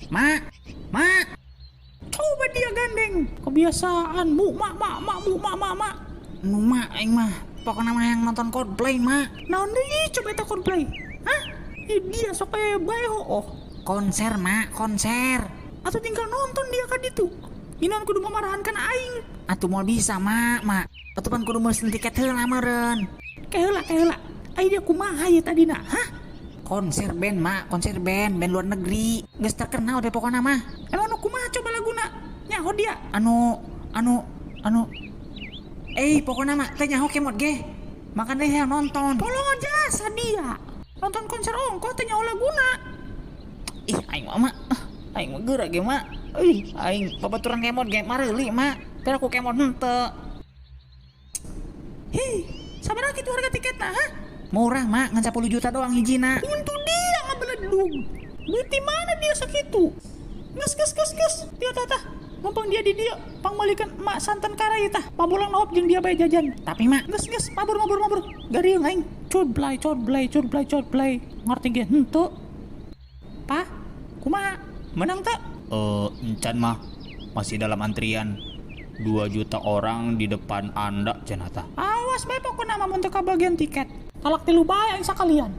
Mak, mak. Coba dia gandeng. Kebiasaan mu mak mak mak mu mak mak mak. Nu mak aing mah. Pokokna mah yang nonton Coldplay, mak. Naon deui coba eta Coldplay? Hah? Ih, dia sok aya bae hooh. Konser, mak, konser. Atau tinggal nonton dia ka ditu. Nginan kudu mamarahan kan aing. Atuh moal bisa, mak, mak. Atuh pan kudu mesen tiket heula meureun. Keheula keheula. Ai dia kumaha ye tadina? Hah? Konser band, mak, konser band, band luar negeri. Geus terkenal deh pokokna mah. Emang nu kumaha coba laguna? Nyaho dia. Anu anu anu pokokna mah teh nyaho kemot ge. Makan deh yang nonton. Tolong jasa dia. Nonton konser ongkoh teh nyaho laguna. Ih, aing mah, mak. Aing mah geura ge, mak. Ih, aing babaturan kemot ge mareuli, mak. Pero ku kemot henteu. Hi, sabaraha kitu harga tiketna, hah? Murah, mak, ngan 10 juta doang hijina. Untuk dia ngabeledug. Duit di mana dia sakitu? Ges ges ges ges. Dia tah. Mumpung dia di dia, pangmalikan emak santan karai tah. Pamulang nahop jeung dia bae jajan. Tapi mak, ges ges mabur mabur mabur. Gariung aing. Codplay codplay codplay codplay. Ngerti ge henteu. Pa, kumaha? Menang tak? Encan mah masih dalam antrian. 2 juta orang di depan Anda cenah tah. Awas bae pokona mah mun teu kabagian tiket. Talak tilu bae aing sakalian.